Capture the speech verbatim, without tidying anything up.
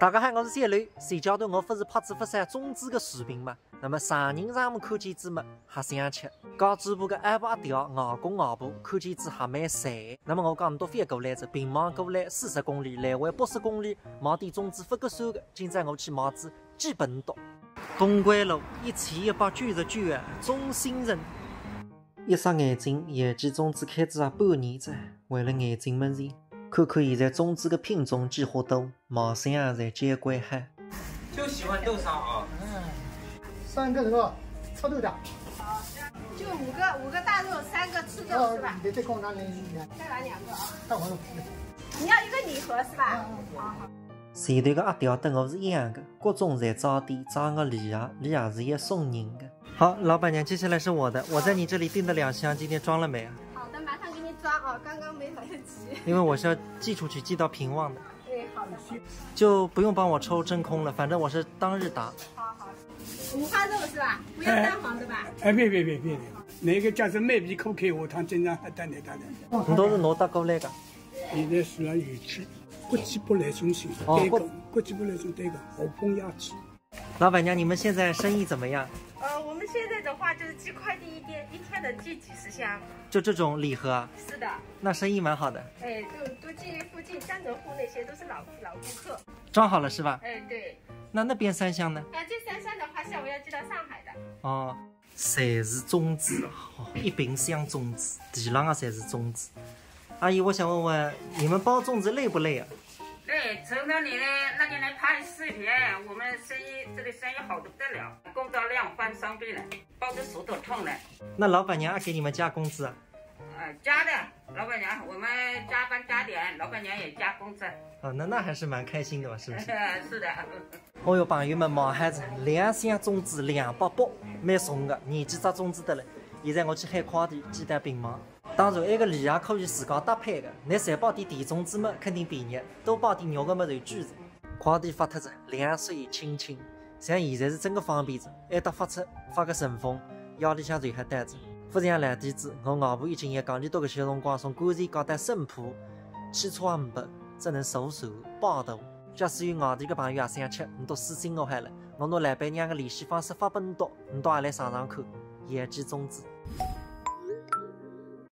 大家好，我是谢雷。前阶段我勿是拍仔勿少粽子个视频嘛，那么常人上门看见仔么，还想吃。家主婆个阿爸阿爹、外公外婆看见仔还蛮馋。那么我讲，倷笃覅过来仔，平望过来四十公里，来回八十公里，买点粽子勿合算个。今朝我去买仔几本笃。东关路一千一百九十九号，粽心城。 一霎眼睛，野鸡粽子开仔也半年哉，为了眼睛门前，看看现在粽子个品种几化多，卖相也侪交关好。就喜欢豆沙啊。嗯，三个肉，赤豆的。就五个，五个大肉，三个赤豆，是吧？你再讲哪里？再来两个啊。看完了。你要一个礼盒是吧？好好。前头个阿爹搭我是一样个，各种侪装点，装个礼盒，礼盒是要送人个。 好，老板娘，接下来是我的。我在你这里订的两箱，今天装了没啊？好的，马上给你装啊，刚刚没来得及。因为我是要寄出去，寄到平望的。哎，好的。就不用帮我抽真空了，反正我是当日达。好好。五花肉是吧？不要蛋黄的吧？哎，别别别别别，那个叫是麦皮口开，我汤经常还淡淡淡淡。倷笃是哪搭过来个？现在是辣园区，国际博览中心，哦，对过，国国际博览中心对过，豪风雅致。 老板娘，你们现在生意怎么样？呃，我们现在的话就是寄快递一天，一天能寄几十箱。就这种礼盒啊？是的。那生意蛮好的。哎，就都寄附近江浙沪那些都是老老顾客。装好了是吧？哎，对。那那边三箱呢？啊，这三箱的话，下午要寄到上海的。哦，侪是粽子啊，哦，一冰箱粽子，地浪啊侪是粽子。阿姨，我想问问，你们包粽子累不累啊？ 对，从头你呢，那天来拍视频，我们生意，这个生意好得不得了，工作量翻三倍了，包得手都痛了。那老板娘还给你们加工资啊？呃，加的，老板娘，我们加班加点，老板娘也加工资。啊，那那还是蛮开心的吧，是不是？是的。哦哟，朋友们，买好仔两箱粽子两百八，蛮重个，廿几只粽子得了。现在我去喊快递，寄到平望。 当然，埃个礼盒可以自家搭配个，倷侪包点甜粽子么，肯定便宜，多包点肉个么就贵哉。快递发脱仔，两手一清清，像现在是真个方便仔，埃搭发出，发个顺丰，夜里向就好到仔。勿像老底子，我外婆以前也讲，俚笃搿歇辰光从甘泉街到沈浦，汽车也呒不，只能坐船摆渡。假使有外地个朋友也想吃，倷笃私信我好了，我拿老板娘个联系方式发拨倷笃，倷笃也来尝尝看，野鸡粽子。